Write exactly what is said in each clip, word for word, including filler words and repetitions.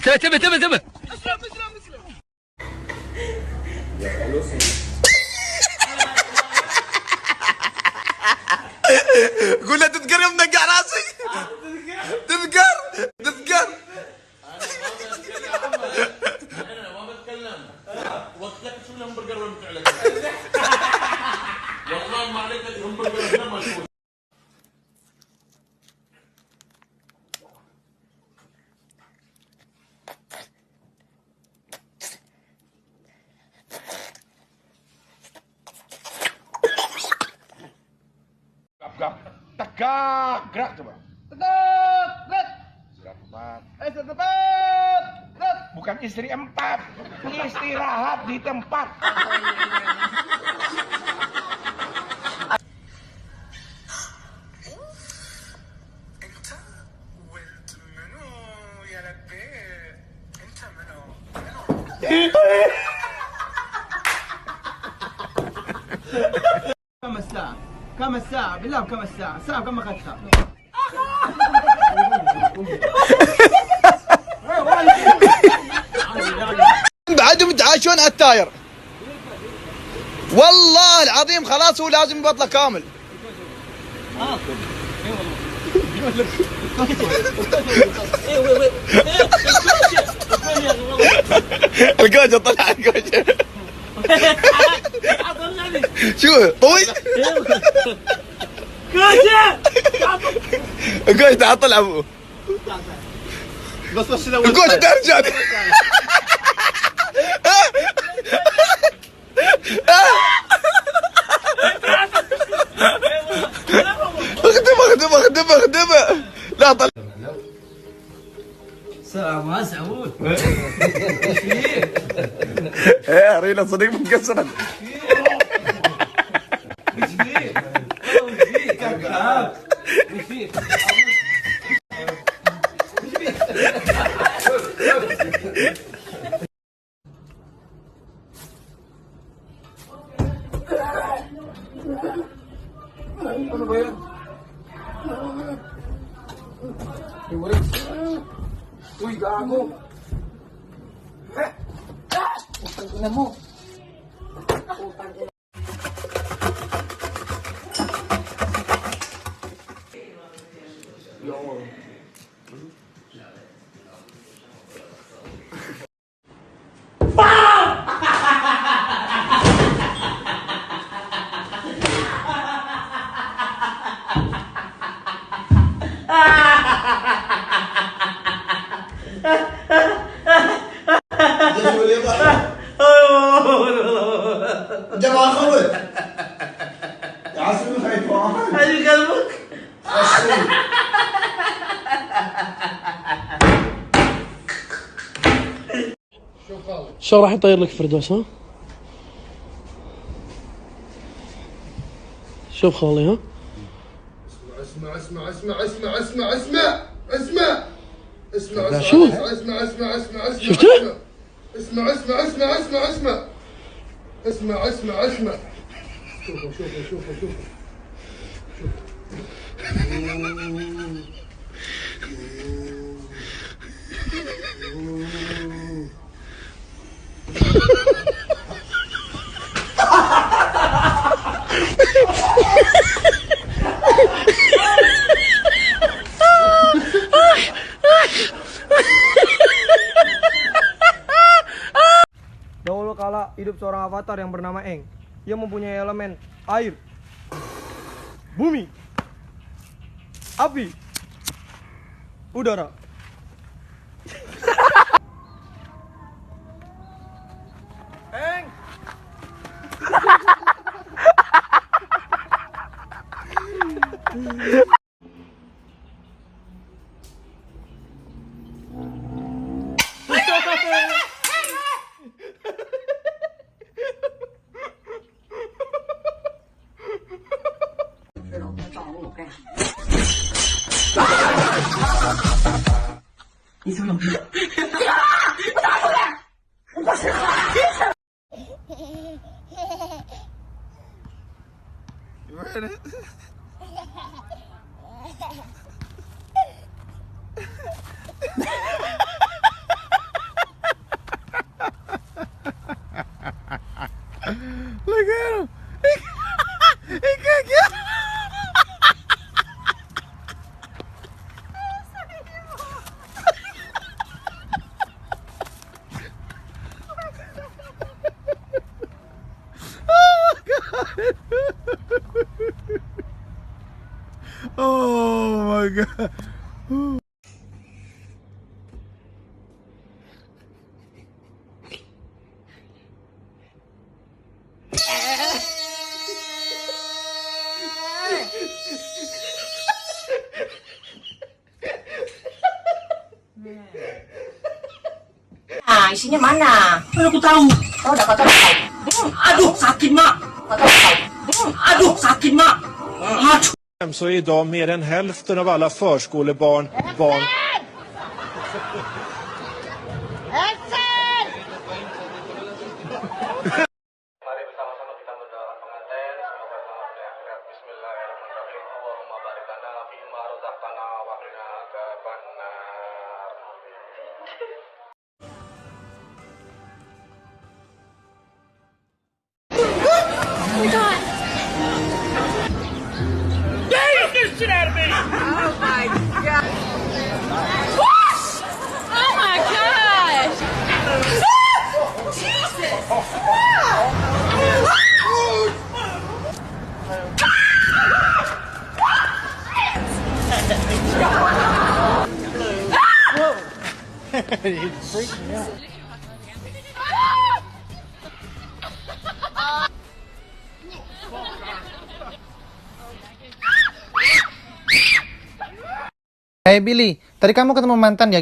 Tebe, tebe, tebe, tebe. قول له تتقرب من القعر راسي. تتقر، تتقر. أنا ما بتكلم. أنا ما بتكلم. وقت لك شو الهمبرجر وين بتعلق؟ والله ما عليك الهمبرجر هنا مشهور. Gap, gap. Tegak, gerak coba. Tegak, gerak. Istirahat tempat. Eh, istirahat tempat. Gerak. Bukan istri empat. Istirahat di tempat. انت ولد منو يا لبي؟ انت منو؟ منو؟ كم الساعة؟ كم الساعة؟ بالله كم الساعة؟ الساعة كم أخذتها؟ بعدهم يتعاشون على التاير. والله العظيم خلاص هو لازم يبطله كامل. القوجة طلع، القوجة. شو؟ طوي؟ القوجة تعال طلع أبوه. بس، بس، القوجة ترجع. اخدم، اخدم، اخدم، اخدم. لا، طلع. السلام عليكم. ايش فيك؟ ايه، رينا صديق مكسرة. ايش فيك؟ ايش فيك؟ ايش فيك؟ Uy, gago. Putang ina mo. Putang ina. جماعة خبر. يا عسل، خايف واحد. أيوة، قلبك. شو راح يطير لك فردوس، ها؟ شوف خالي، ها؟ اسمع، اسمع، اسمع، اسمع، اسمع، اسمع، اسمع. اسمع، اسمع، شو؟ اسمع، اسمع، اسمع، اسمع، شفته؟ اسمع. اسمع، اسمع، اسمع، اسمع، اسمع. اسمع، اسمع، اسمع. شوفوا، شوفوا، شوفوا، شوفوا. شوفوا. Dahulu kala hidup seorang avatar yang bernama Eng. Ia mempunyai elemen air, bumi, api, udara. Eng! Gimana? Oh my God. Nah, isinya mana? Mana aku tahu? Oh, udah kotor, tahu. Hmm, aduh, sakit, Mak. Kotor, tahu. Hmm, aduh, sakit, Mak. Aduh. Så är idag mer än hälften av alla förskolebarn barn. Mari bersama-sama kita mendoakan pengantin, semoga selamat di akhirat. Bismillahirrahmanirrahim. Allahumma barik lana fima razaqtana wa qina adzabannar. Oh my God. Get this shit out of me! Oh my God. Oh my gosh! Jesus! It freaked me out. Hey Billy, tadi kamu ketemu mantan ya?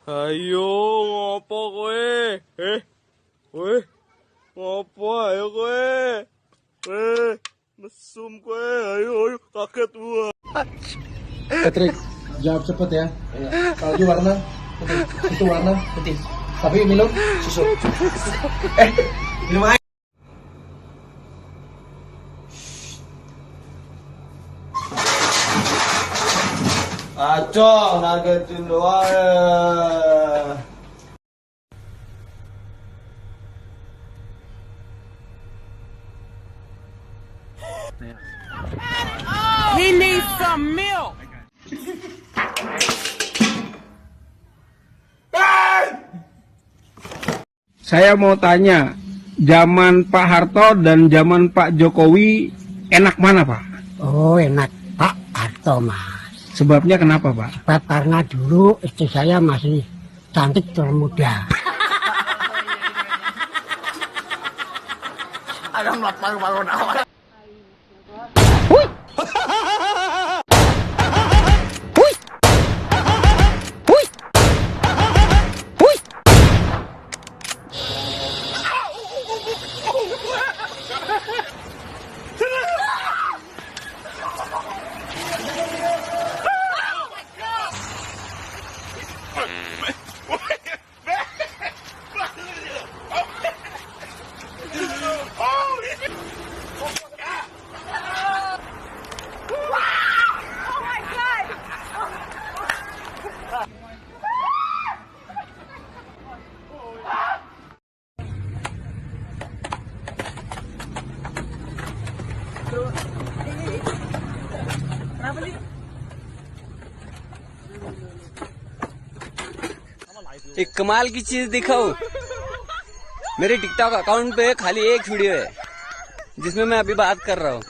Ayo, ngopo kowe? Eh? Weh, ngopo ayo kowe? Weh, mesum kowe, ayo, ayo, kaget gua. Patrick, jawab cepet ya. Iya. Salju warna putih. Itu warna putih. Tapi minum susu. Eh, minum air. Acong, ngagetin doang ya. He needs some milk. Saya mau tanya, zaman Pak Harto dan zaman Pak Jokowi enak mana, Pak? Oh, enak Pak Harto, Mas. Sebabnya kenapa, Pak? Sebab karena dulu istri saya masih cantik dan muda. Ada melat paru-paru. एक कमाल की चीज दिखाऊं। मेरे TikTok account पे खाली एक वीडियो है, जिसमें मैं अभी बात कर रहा हूँ।